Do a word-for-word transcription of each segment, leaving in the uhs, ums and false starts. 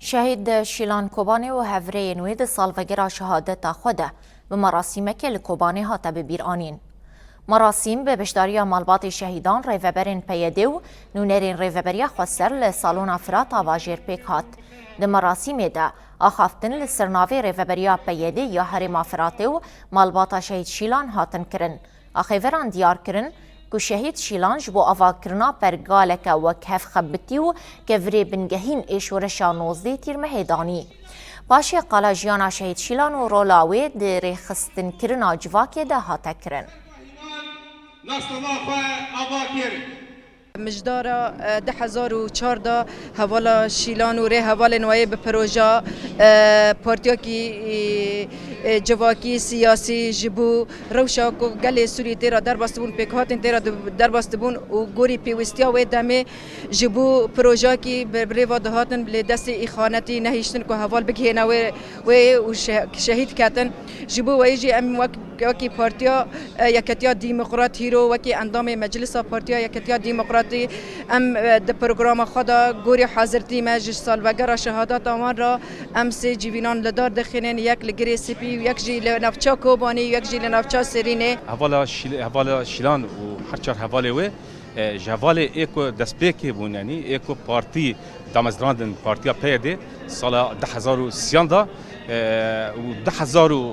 Şehîd Şîlan Kobanê û hevrêyên wê di salvegera şehadeta xwe de bi merasîmekê li Kobanê hate bibîranîn. Merasîm bi beşdariya malbatê şehîdan, rêveberên P Y D û nûnerên Rêveberiya Xweser li Salona Firata bajêr pêk hat. Di merasîmê de axaftin li ser navê Rêveberiya P Y D ya Herêma Firatê û malbata Şehîd Şîlan hatin kirin. Axêveran diyar kirin ku Şehîd Şîlan ji bo avakirina pergaleke wek hev xebitî û kevirê bingehîn ê şoreşa nozdeh Tîrmehê danî. Paşê qala jiyana Şehîd Şîlan û rola wê di rêxistinkirina civakê de hate kirin. Nastema xwe ava kir. Mijdara, e, du hezar û çardeh hevala Şîlan û rê hevalên wayê bi proja, e, partiyakî, e, e, civakî, siyasî ji bo rewşa ku gelê Sûrî tê re derbas dibûn, pêkhatên tê re di-, derbas dibûn û gorî pêwîstiya wê demê ji bo projakî bi, bi rêva dihatin lê destê îxanetî nehiştin ku heval bigihêne wê, wê û şe-, şehîd ketin. Ji bo weyî jî em wek, wekî Partiya, e, Yeketiya Demokrat hîro, wekî endamê Meclisa Partiya Yeketiya Demokratî em, e, di programa xwe de gorî hazirtî me ji salvegera şehadeta wan re em sê civînan li dar dixînin, yek li Girê Spî û yek jî li navça Kobanê, yek jî li navça Serînê. Hevala Şîl-, hevala Şîlan û her çar hevalê wê, e, ji hevalê ê ku destpêkê bûn, yanî ê ku partî damezrandin, partiya P Y D sala du hezar û sêyan de, e, û du hezar û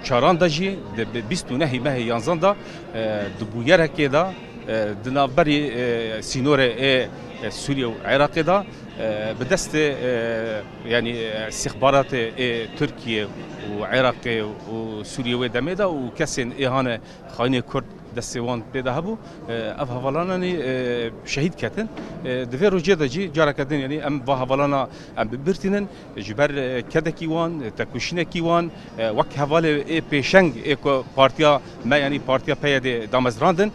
çaran de jî di bi-, bîst û nehê mehê yanzan de, e, di bûyerekê de, e, di navberî, e, sînorê ê, e, Sûriye û Iraqê de, e, bi destê, e, yanî, e, îstixbaratê ê Tirkiye û Iraqê û Sûriye wê demê de û kesên ê hane xayinê Kurd destê wan pê de hebû. E, ev hevalananî, e, şehîd ketin. E, di vê rojê de jî careke din, yanî em va hevalana em bibirtînin. Ji ber, e, kedekî wan, e, tekoşînekî wan, e, wek hevalê ê pêşeng ê ku partiya me, yanî partiya P Y D damezrandin.